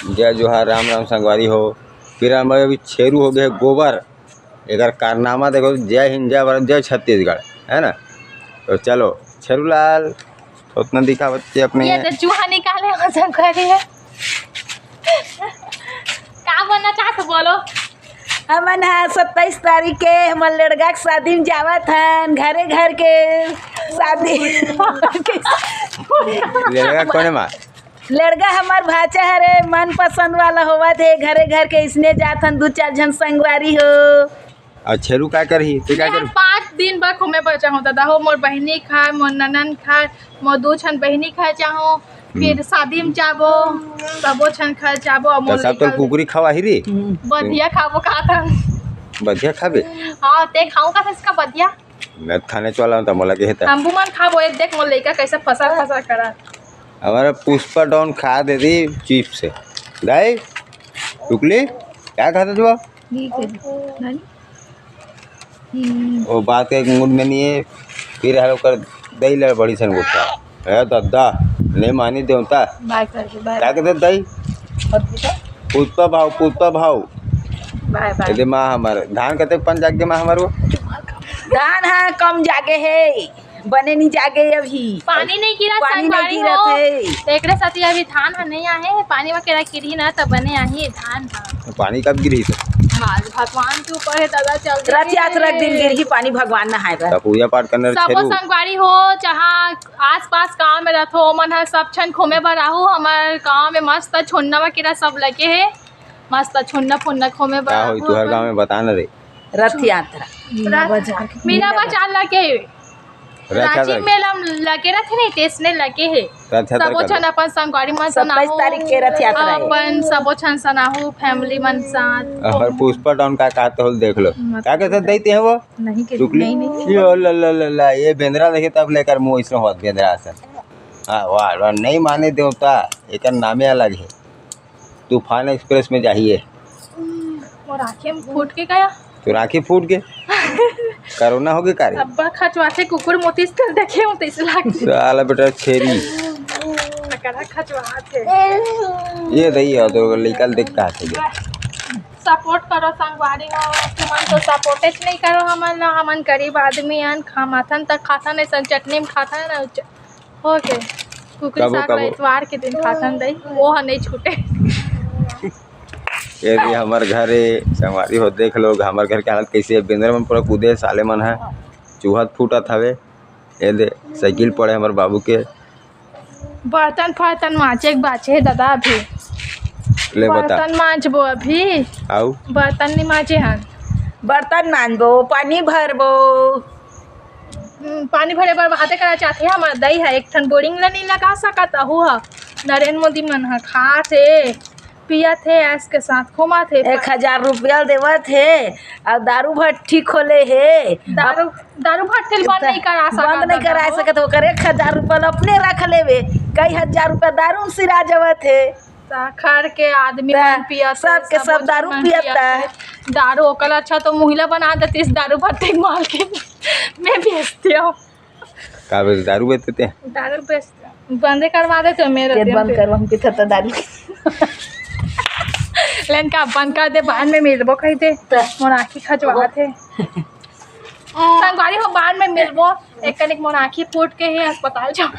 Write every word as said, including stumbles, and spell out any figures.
जय जोहार, राम राम संगवारी हो। फिर हम अभी छेरू हो गए गोबर, एकर कारनामा देखो, जय हिंद, जय भारत, जय छत्तीसगढ़, है ना। तो चलो छेरू लाल, उतना दिखावत के अपने ये तो चूहा निकाले हो संगवारी है। का बनना चाहत बोलो? हमन ह सत्ताईस तारीख के हमर लड़का के शादी में जावत हन, घरे घर के शादी। लड़का कोने मा? लड़का हमर भांचा हरे, मनपसंद वाला होवत हे, घरे घर के इसने जात हन, दू चार झन संगवारी हो। अउ छेरू का करही? तू का करही? पाँच दिन बर घूमे बर चाहूँ दादा हो, मोर बहिनी खाए, मोर ननन खाए, मोर दू झन बहिनी खाए चाहूँ, फिर शादी में जाबो, सबो झन खाए जाबो, अउ तो मोर सब तो लइका कुकुरी खवाही रे। बधिया खाबो का था। बधिया खाबे? हाँ, ते खाऊँ का था इसका बधिया? मैं खाने वाला हूँ तो मोला कहे था। हम मन खाबो, एक देख मोर लइका कैसे फसर फसर करा। हमारा पुष्पा डॉन खा दे दी चिप्स से। दाई, टुकली, क्या खाता तू? ये कर, नानी। हम्म। वो बात के मूड में नहीं है, फिर हर ओकर दई लड़ बड़ी सन गुस्सा। ए दद्दा, नहीं मानी देवता। बाय कर दे, बाय। क्या कहते दई? और पूछो? पुष्पा भाव, पुष्पा भाव। बाय, बाय। यदि माँ हमारे धान कते पन जाके माँ हमारे वो? धान है कम जागे है। बने नहीं जागे अभी। पानी नहीं गिरा, पानी नहीं संगवारी गिरत हो। हे। एकरे साथी अभी धान ह नहीं आहे, पानी वगैरह गिरही ना, तब बने आही धान ह। पानी कब गिरही तो? आज भगवान के ऊपर है दादा, चल रथ यात्रा के दिन गिरही पानी, भगवान नहाए बर। तब पूजा पाठ करने सबो छेरू। संगवारी हो, जहाँ आसपास गांव में रथो, ओमन ह सब झन घूमे बर आहू। हमर गांव में मस्त छोन्ना वगैरह सब लगे हे, मस्त छोन्ना फोन्ना घूमे बर का होई आहू तुहर अपन। गांव में बता न रे। रथ यात्रा। मीना रथ, बाजार के मीना मीना बाजार लगे हे। रथ यात्रा रांची के। मेला म लगे रथे नहीं, तेसने लगे हे। रथ यात्रा सबो का झन दिन। अपन संगवारी मन सत्ताईस सनाहू, तारीख के रथ यात्रा हे। अपन सबो झन सनाहू, family मन साथ। और पुष्पा डॉन का कहत होल देख लो। मत का कहत दई ते हो? नहीं के, टुकली? नहीं, नहीं। यो ला, ला, ला, ला, ये बेंदरा देखे तब लेकर मुंह इसमें होत बेंदरा असन। हाँ, वाह, वाह, नहीं माने देवता, एकर नामे अलग हे। तूफान एक्सप्रेस में जाही ये। मोर आँखें में फूट के गया। तोर आँखें फूट के? कोरोना हो गे का रे? अब्बा खचवाथे, कुकुर मोती से देखे हो तैसे लागथे। साला बेटा छेरी। सकरा खचवाथे। ये दई हो तो लइका ल देख का थे। Support करो संगवारी हो, तुमन तो supportच नहीं करो हमन ला, हमन गरीब आदमी अन, खा माथन तक खाथन, ऐसन चटनी में खाथन ना, च-, हो के कुकरी कबो, साग ला कबो। इतवार के दिन खाथन दई, वो ह नहीं छूटे। ये भी हमर घर हे, संगवारी हो, देख लो, हमर घर के हालत कैसे हे। बेंदरा मन पूरा कूदे हे, साले मन ह, चूहा फूटत हवे। ये दे, साइकिल पड़े हमर बाबू के। बर्तन फर्तन मांजे के बाचे हे दादा अभी। ले बता। बर्तन मांजबो अभी। आऊ? बर्तन नहीं मांजे हन। बर्तन मांजबो, पानी भरबो। हम्म, पानी भरे बर बाते करा चाहथे, हमर दई ह एक ठन boring ल नइ लगा सकत, अहू ह नरेंद्र मोदी मन ह खात हे, पियत हे, ऐश के साथ घूमत हे। एक हजार रुपया देवत हे, अउ दारू भट्टी खोले हे। दारू, दारू भट्टी ल बंद नहीं करा सकत, बंद नहीं करा सकत, ओकर एक हजार रुपया ल अपने रख लेवे, कई हजार रुपया दारू में सिरा जवत हे। साखर के आदमी त मन पियत हे, सबके सब सबो दारू मन पियत पियत हे। हे। दारू ओकर अच्छा तो मुहिला बना देतिस, दारू भट्टी के मालकिन में बेचते हो। का बेच, दारू बेचते हैं? दारू बेच, बंदे करवा देते हो मेरे गेट दिन बंद पे। कर, हम पीते तो दारू। लेन का बंद कर दे, बाद में मिलबो कह दे। त मोर आँखी खजवात हे। संगवारी हो, बाद में मिलबो। एक कनिक मोर आँखी फूट के ही अस्पताल जाओ।